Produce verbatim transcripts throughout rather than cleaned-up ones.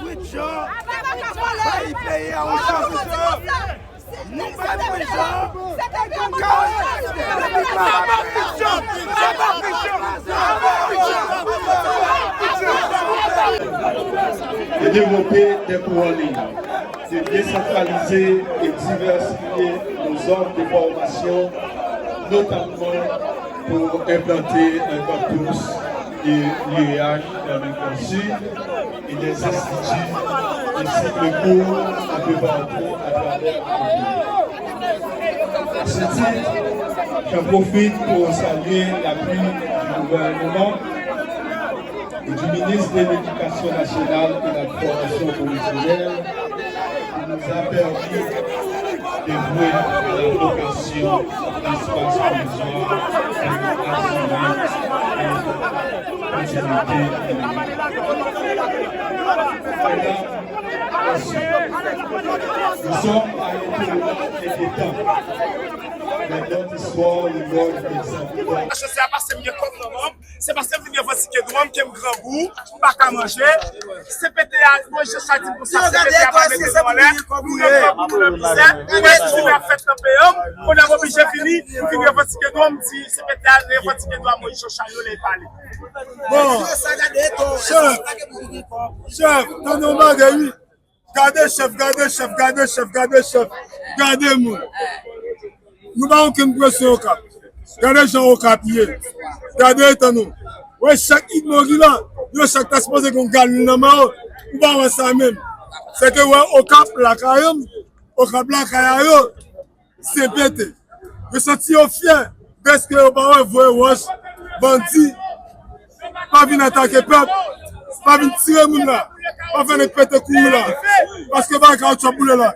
Fritz Jean, bay peyi a yon chans. Nou bay Fritz Jean. De développer des cours en ligne, de décentraliser et diversifier nos offres de formation, notamment pour implanter un campus de l'U E H dans le Grand Sud et des instituts de cycle court un peu partout à travers le pays. À ce titre, j'en profite pour saluer l'appui du gouvernement et du ministre de l'Éducation nationale et de la Formation professionnelle qui nous a permis d'ouvrir à la vocation d'espace provisoire pour assurer une continuité. Mesdames, messieurs, nous sommes à un tournant inquiétant dans notre histoire, le monde des enfants. Jodi a, paske m gen kòb nan men m, se paske m vin revandike dwa m, ke m grangou, m pa ka manje. C P T a, Moyiz Joshua di m konsa, C P T a pa mete nou anlè, nou nan grangou, nou nan mizè, nou wè sa k ap fèt nan peyi m, kounye a m oblije vini, m vin revandike dwa m, di C P T a revandike dwa Moyiz Joshua yo lè l pale. Bon, chèf, chèf, tande yon bagay, wi. Gade chèf, gade chèf, gade chèf, gade chèf, gade moun. Nou pa okenn presyon Okap. Gade jan Okap ye. Gade eta nou. Wè chak idmo ki la, yo chak ta sipoze gen yon galon nan men yo. Ou pa wè sa menm. Se ke wè Okap lakay yo, Okap lakay a yo. C P T. Yo santi yo fyè dèske yo pa wè voye wòch, bandi, pa vin atake pèp, pa vin tire moun la, pa fè nèg pete kouri la, paske bagay kawotchou ap boule la.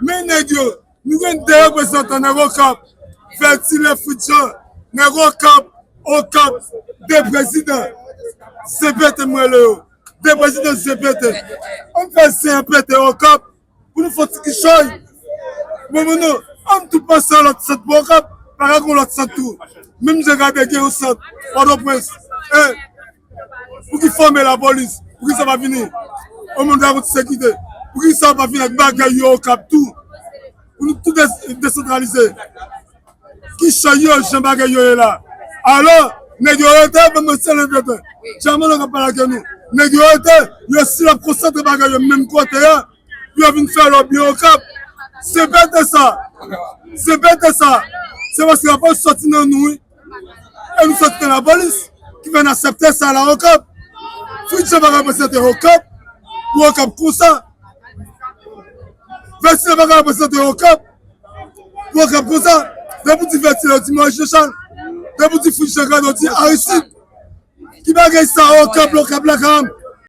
Men nèg yo, nou gen de reprezantan nèg Okap, Vètilè Fritz Jean, nèg Okap, Okap, de prezidan, C P T m rele yo, de prezidan C P T. Ann fè zen an pete Okap, pou nou fè yon ti kichòy. Bon, bon, non. Ann tout panse yon lòt sant pou Okap, pa ka gen yon lòt sant tou. Menm jan gade gen yon sant Pòtoprens. E, pou ki fòme lapolis? Pou ki sa pa vini? Yon moun ka konn sekirite. Pou ki sa pa vin ak bagay yo Okap tou? Pou nou tou des-, desantralize. Kichòy yo, jan bagay yo ye la. Alò, nèg yo rete, ban mwen sèl entètan. Jamal k ap pale ak nou. Nèg yo rete, yo si l ap konsantre bagay yo menm kote a, pou yo vin fè lòbi Okap. Se pete sa. Se pete sa. Se paske lapolis sòti nan nou, wi. E nou sòti nan lapolis, ki fè n aksepte sa la Okap. Fritz Jean pa ka reprezante Okap, pou Okap konsa. Vètilè pa ka reprezante Okap, pou Okap konsa. Depi w di Vètilè, yo di Moyiz Jochal. Depi w di Fritz Jean Grado, yo di Aristide. Ki bagay sa Okap, Okap la kanmenm?